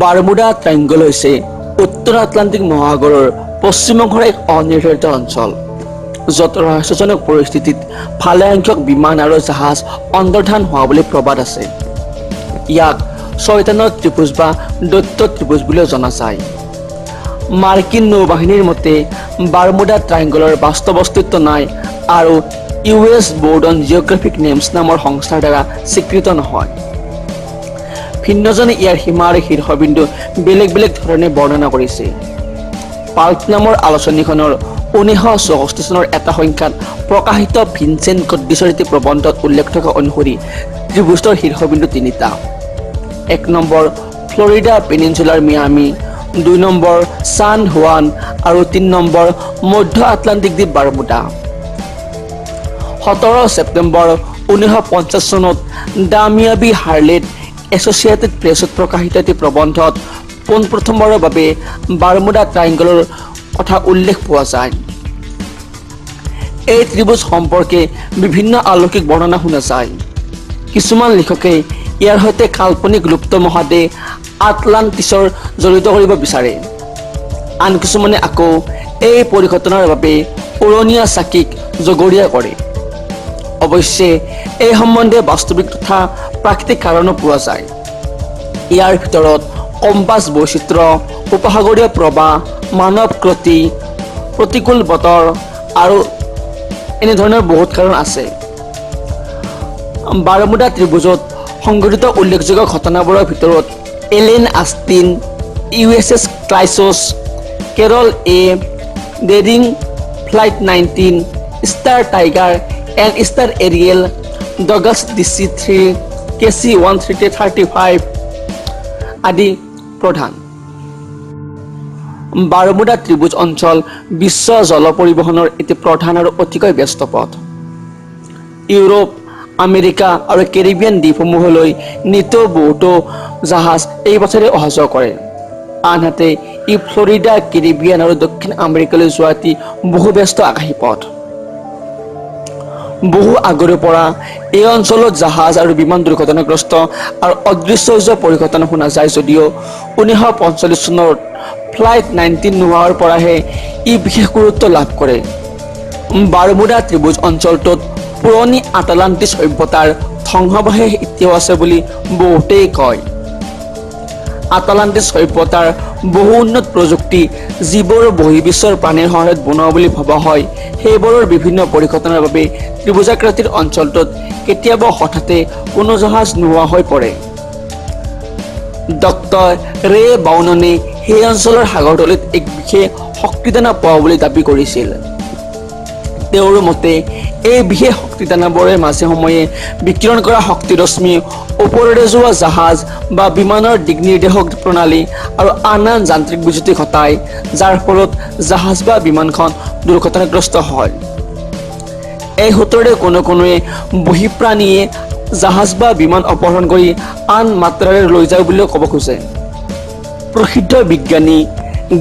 Bermuda triangle হৈছে উত্তৰ Atlantic মহাসাগৰৰ পশ্চিম অংশৰ এক অনিৰ্ধাৰিত অঞ্চল, য'ত ৰহস্যজনক পৰিস্থিতিত ভালেসংখ্যক বিমান আৰু জাহাজ অন্তৰ্ধান হোৱা বুলি প্ৰবাদ আছে। ইয়াক ছয়তানৰ ত্ৰিভুজ বা দৈত্য ত্ৰিভুজ বুলিও জনা যায়। মাৰ্কিন নৌবাহিনীৰ মতে বাৰ্মুডা ট্ৰাইংগলৰ বাস্তৱ অস্তিত্ব নাই আৰু US Board on Geographic Names নামৰ সংস্থাৰ দ্বাৰা স্বীকৃত নহয়। ভিন্নজনে ইয়াৰ সীমা আৰু শীৰ্ষবিন্দু বেলেগ বেলেগ ধৰণে বৰ্ণনা কৰিছে। পাল্প নামৰ আলোচনীখনৰ 1964 চনৰ এটা সংখ্যাত প্ৰকাশিত ভিনচেণ্ট গড্ডিছৰ এটি প্ৰবন্ধত উল্লেখ থকা অনুসৰি ত্ৰিভুজটোৰ শীৰ্ষবিন্দু তিনিটা: 1 নম্বৰ ফ্লৰিডা পেনিনচুলাৰ মিয়ামি, 2 নম্বৰ ছান হুৱান আৰু 3 নম্বৰ মধ্য আটলাণ্টিক দ্বীপ বাৰ্মুডা। 17 ছেপ্টেম্বৰ 1950 চনত the Miami Herald associated প্ৰেছত প্ৰকাশিত এটি প্ৰবন্ধত পোনপ্ৰথমবাৰৰ বাবে বাৰ্মুডা ট্ৰাইংগলৰ কথা উল্লেখ পোৱা যায়। এই ত্ৰিভুজ সম্পৰ্কে বিভিন্ন অলৌকিক বৰ্ণনা শুনা যায়। কিছুমান লিখকে ইয়াৰ সৈতে কাল্পনিক লুপ্ত মহাদেশ আটলাণ্টিছৰ জড়িত কৰিব বিচাৰে। আন কিছুমানে আকৌ এই পৰিঘটনাৰ বাবে উৰণীয়া চাকিক জগৰীয়া কৰে। অৱশ্যে এই সম্বন্ধে বাস্তৱিক তথা প্ৰাকৃতিক কাৰণো পোৱা যায়। ইয়াৰ ভিতৰত কম্পাছ বৈচিত্ৰ্য, উপসাগৰীয় প্ৰবাহ, মানৱ ক্ৰটি, প্ৰতিকূল বতৰ আৰু এনেধৰণৰ বহুত কাৰণ আছে। বাৰ্মুডা ত্ৰিভুজত সংঘটিত উল্লেখযোগ্য ঘটনাবোৰৰ ভিতৰত এলেন Austin, USS ক্লাইছছ, Kerala A ডেৰিং, flight 19, star tiger and star Ariel, Douglas DC-3, KC 135 আদি প্ৰধান। বাৰ্মুডা ত্ৰিভুজ অঞ্চল বিশ্ব জল পৰিবহণৰ এটি প্ৰধান আৰু অতিকৈ ব্যস্ত পথ। ইউৰোপ, আমেৰিকা আৰু কেৰিবিয়ান দ্বীপসমূহলৈ নিতৌ বহুতো জাহাজ এই পথেৰে অহা যোৱা কৰে। আনহাতে ই ফ্লৰিডা, কেৰিবিয়ান আৰু দক্ষিণ আমেৰিকালৈ যোৱা এটি বহু ব্যস্ত আকাশী পথ। বহু আগৰে পৰা এই অঞ্চলত জাহাজ আৰু বিমান দুৰ্ঘটনাগ্ৰস্ত আৰু অদৃশ্য হৈ যোৱা পৰিঘটনা শুনা যায় যদিও 1945 চনত ফ্লাইট 19 নোহোৱাৰ পৰাহে ই বিশেষ গুৰুত্ব লাভ কৰে। বাৰ্মুডা ত্ৰিভুজ অঞ্চলটোত পুৰণি আটলাণ্টিছ সভ্যতাৰ ধ্বংসাৱশেষ এতিয়াও আছে বুলি বহুতেই কয়। আটলাণ্টিছ সভ্যতাৰ বহু উন্নত প্ৰযুক্তি, যিবোৰ বহিৰ্বিশ্বৰ প্ৰাণীৰ সহায়ত বনোৱা বুলি ভবা হয়, সেইবোৰৰ বিভিন্ন পৰিঘটনাৰ বাবে ত্ৰিভুজাকৃতিৰ অঞ্চলটোত কেতিয়াবা হঠাতে কোনো জাহাজ নোহোৱা হৈ পৰে। ডক্টৰ ৰে বাউননে সেই অঞ্চলৰ সাগৰতলিত এক বিশেষ শক্তিদানা পোৱা বুলি দাবী কৰিছিল। তেওঁৰ মতে এই বিশেষ শক্তিদানাবোৰে মাজে সময়ে বিকিৰণ কৰা শক্তি ৰশ্মি ওপৰেৰে যোৱা জাহাজ বা বিমানৰ দিক নিৰ্দেশক প্ৰণালী আৰু আন আন যান্ত্ৰিক বিজুতি ঘটায়, যাৰ ফলত জাহাজ বা বিমানখন দুৰ্ঘটনাগ্ৰস্ত হয়। এই সূত্ৰৰে কোনো কোনোৱে বহিঃপ্ৰাণীয়ে জাহাজ বা বিমান অপহৰণ কৰি আন মাত্ৰাৰে লৈ যায় বুলিও ক'ব খোজে। প্ৰসিদ্ধ বিজ্ঞানী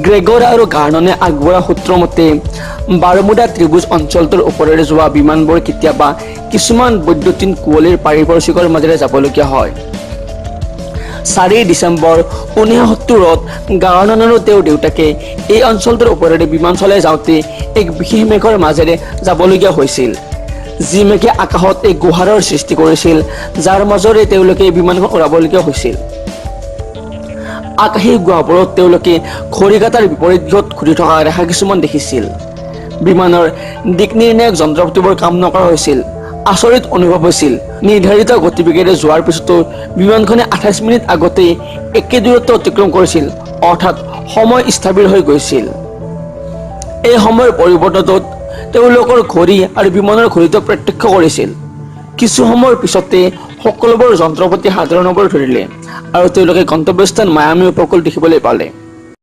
গ্ৰেগৰ আৰু গাৰ্ননে আগবঢ়োৱা সূত্ৰ মতে বাৰ্মুডা ত্ৰিভুজ অঞ্চলটোৰ ওপৰেৰে যোৱা বিমানবোৰ কেতিয়াবা কিছুমান বৈদ্যুতিন কুঁৱলীৰ পাৰিপাৰ্শ্বিকৰ মাজেৰে যাবলগীয়া হয়। 4 ডিচেম্বৰ 1970ত গাৰ্নন আৰু তেওঁৰ দেউতাকে এই অঞ্চলটোৰ ওপৰেৰে বিমান চলাই যাওঁতে এক বিশেষ মেঘৰ মাজেৰে যাবলগীয়া হৈছিল, যি মেঘে আকাশত এক গুহাৰৰ সৃষ্টি কৰিছিল, যাৰ মাজেৰে তেওঁলোকে বিমানখন উৰাবলগীয়া হৈছিল। আকাশী গুহাবোৰত তেওঁলোকে ঘড়ীকাঁটাৰ বিপৰীত দিশত ঘূৰি থকা ৰেখা কিছুমান দেখিছিল। বিমানৰ দিক নিৰ্ণায়ক যন্ত্ৰপাতিবোৰ কাম নকৰা হৈছিল। আচৰিত অনুভৱ হৈছিল, নিৰ্ধাৰিত গতিবেগেৰে যোৱাৰ পিছতো বিমানখনে 28 মিনিট আগতেই একে দূৰত্ব অতিক্ৰম কৰিছিল, অৰ্থাৎ সময় স্থবিৰ হৈ গৈছিল। এই সময়ৰ পৰিৱৰ্তনটোত তেওঁলোকৰ ঘড়ী আৰু বিমানৰ ঘড়ীটো প্ৰত্যক্ষ কৰিছিল। কিছু সময়ৰ পিছতে সকলোবোৰ যন্ত্ৰপাতি সাধাৰণ হ'বলৈ ধৰিলে আৰু তেওঁলোকে গন্তব্যস্থান মায়ামী উপকূল দেখিবলৈ পালে।